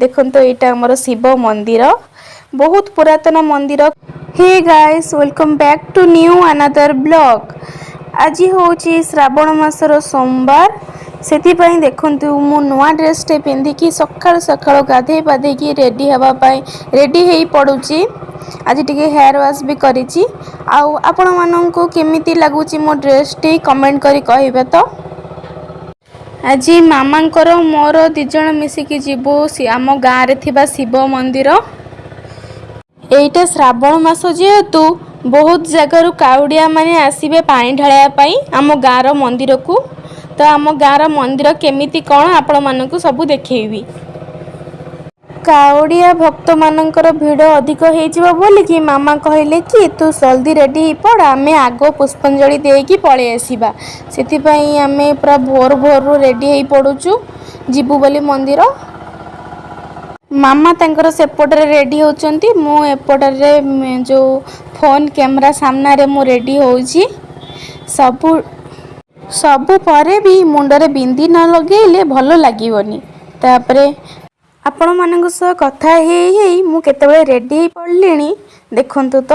ଦେଖନ୍ତୁ, ଏଇଟା ଆମର ଶିବ ମନ୍ଦିର, ବହୁତ ପୁରାତନ ମନ୍ଦିର। Hey guys, welcome back to new another vlog. ଆଜି ହେଉଛି ଶ୍ରାବଣ ମାସର ସୋମବାର। ସେଥିପାଇଁ ଦେଖନ୍ତୁ, ମୁଁ ନୂଆ ଡ୍ରେସ୍ଟେ ପିନ୍ଧିକି ସକାଳୁ ସକାଳୁ ଗାଧେଇ ପାଧେଇକି ରେଡ଼ି ହେବା ପାଇଁ ରେଡ଼ି ହେଇ ପଡ଼ୁଛି। ଆଜି ଟିକେ ହେୟାର୍ ୱାଶ୍ ବି କରିଛି। ଆଉ ଆପଣମାନଙ୍କୁ କେମିତି ଲାଗୁଛି ମୋ ଡ୍ରେସ୍ଟି, କମେଣ୍ଟ କରି କହିବେ ତ। ଆଜି ମାମାଙ୍କର ମୋର ଦୁଇଜଣ ମିଶିକି ଯିବୁ ଆମ ଗାଁରେ ଥିବା ଶିବ ମନ୍ଦିର। ଏଇଟା ଶ୍ରାବଣ ମାସ ଯେହେତୁ, ବହୁତ ଜାଗାରୁ କାଉଡ଼ିଆ ମାନେ ଆସିବେ ପାଣି ଢାଳିବା ପାଇଁ ଆମ ଗାଁର ମନ୍ଦିରକୁ। ତ ଆମ ଗାଁର ମନ୍ଦିର କେମିତି କ'ଣ, ଆପଣମାନଙ୍କୁ ସବୁ ଦେଖେଇବି। କାଉଡ଼ିଆ ଭକ୍ତମାନଙ୍କର ଭିଡ଼ ଅଧିକ ହେଇଯିବ ବୋଲିକି ମାମା କହିଲେ କି ତୁ ଜଲ୍ଦି ରେଡ଼ି ହେଇପଡ଼, ଆମେ ଆଗ ପୁଷ୍ପାଞ୍ଜଳି ଦେଇକି ପଳେଇ ଆସିବା। ସେଥିପାଇଁ ଆମେ ପୁରା ଭୋର ଭୋରରୁ ରେଡ଼ି ହେଇ ପଡ଼ୁଛୁ ଯିବୁ ବୋଲି ମନ୍ଦିର। ମାମା ତାଙ୍କର ସେପଟରେ ରେଡ଼ି ହେଉଛନ୍ତି, ମୁଁ ଏପଟରେ ଯେଉଁ ଫୋନ୍ କ୍ୟାମେରା ସାମ୍ନାରେ ମୁଁ ରେଡ଼ି ହେଉଛି। ସବୁ ସବୁ ପରେ ବି ମୁଣ୍ଡରେ ବିନ୍ଦି ନ ଲଗେଇଲେ ଭଲ ଲାଗିବନି। ତାପରେ ଆପଣମାନଙ୍କ ସହ କଥା ହେଇ ହେଇ ମୁଁ କେତେବେଳେ ରେଡ଼ି ହେଇ ପଡ଼ିଲିଣି, ଦେଖନ୍ତୁ ତ।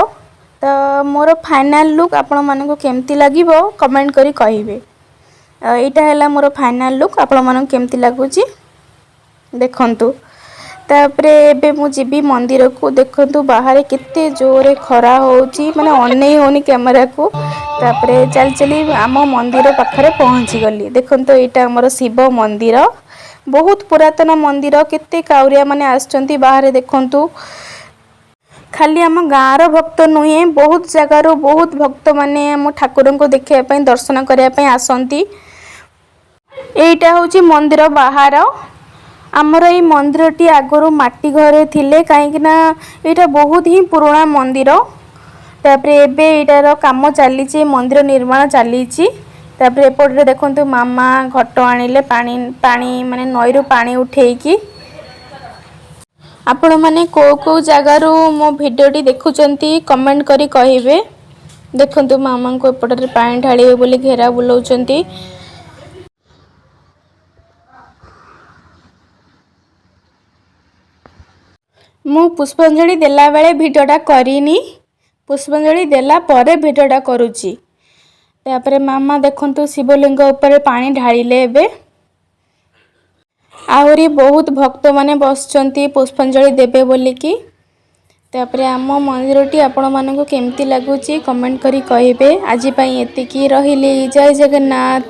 ତ ମୋର ଫାଇନାଲ୍ ଲୁକ୍ ଆପଣମାନଙ୍କୁ କେମିତି ଲାଗିବ, କମେଣ୍ଟ କରି କହିବେ। ଏଇଟା ହେଲା ମୋର ଫାଇନାଲ୍ ଲୁକ୍। ଆପଣମାନଙ୍କୁ କେମିତି ଲାଗୁଛି, ଦେଖନ୍ତୁ। ତାପରେ ଏବେ ମୁଁ ଯିବି ମନ୍ଦିରକୁ। ଦେଖନ୍ତୁ, ବାହାରେ କେତେ ଜୋରେ ଖରା ହେଉଛି, ମାନେ ଅନେଇ ହେଉନି କ୍ୟାମେରାକୁ। ତାପରେ ଚାଲି ଚାଲି ଆମ ମନ୍ଦିର ପାଖରେ ପହଞ୍ଚିଗଲି। ଦେଖନ୍ତୁ, ଏଇଟା ଆମର ଶିବ ମନ୍ଦିର, ବହୁତ ପୁରାତନ ମନ୍ଦିର। କେତେ କାଉରିଆ ମାନେ ଆସିଛନ୍ତି ବାହାରେ, ଦେଖନ୍ତୁ। ଖାଲି ଆମ ଗାଁର ଭକ୍ତ ନୁହେଁ, ବହୁତ ଜାଗାରୁ ବହୁତ ଭକ୍ତମାନେ ଆମ ଠାକୁରଙ୍କୁ ଦେଖିବା ପାଇଁ, ଦର୍ଶନ କରିବା ପାଇଁ ଆସନ୍ତି। ଏଇଟା ହେଉଛି ମନ୍ଦିର ବାହାର। ଆମର ଏଇ ମନ୍ଦିରଟି ଆଗରୁ ମାଟି ଘରେ ଥିଲେ, କାହିଁକି ନା ଏଇଟା ବହୁତ ହିଁ ପୁରୁଣା ମନ୍ଦିର। ତାପରେ ଏବେ ଏଇଟାର କାମ ଚାଲିଛି, ମନ୍ଦିର ନିର୍ମାଣ ଚାଲିଛି। ତାପରେ ଏପଟରେ ଦେଖନ୍ତୁ, ମାମା ଘଟ ଆଣିଲେ, ପାଣି ପାଣି ମାନେ ନଈରୁ ପାଣି ଉଠେଇକି। ଆପଣମାନେ କେଉଁ କେଉଁ ଜାଗାରୁ ମୋ ଭିଡ଼ିଓଟି ଦେଖୁଛନ୍ତି, କମେଣ୍ଟ କରି କହିବେ। ଦେଖନ୍ତୁ, ମାମାଙ୍କୁ ଏପଟରେ ପାଣି ଢାଳିବେ ବୋଲି ଘେରା ବୁଲାଉଛନ୍ତି। ମୁଁ ପୁଷ୍ପାଞ୍ଜଳି ଦେଲାବେଳେ ଭିଡ଼ିଓଟା କରିନି, ପୁଷ୍ପାଞ୍ଜଳି ଦେଲା ପରେ ଭିଡ଼ିଓଟା କରୁଛି। ତାପରେ ମାମା ଦେଖନ୍ତୁ, ଶିବଲିଙ୍ଗ ଉପରେ ପାଣି ଢାଳିଲେ ଏବେ। ଆହୁରି ବହୁତ ଭକ୍ତମାନେ ବସିଛନ୍ତି ପୁଷ୍ପାଞ୍ଜଳି ଦେବେ ବୋଲିକି। ତାପରେ ଆମ ମନ୍ଦିରଟି ଆପଣମାନଙ୍କୁ କେମିତି ଲାଗୁଛି, କମେଣ୍ଟ କରି କହିବେ। ଆଜି ପାଇଁ ଏତିକି ରହିଲି। ଜୟ ଜଗନ୍ନାଥ।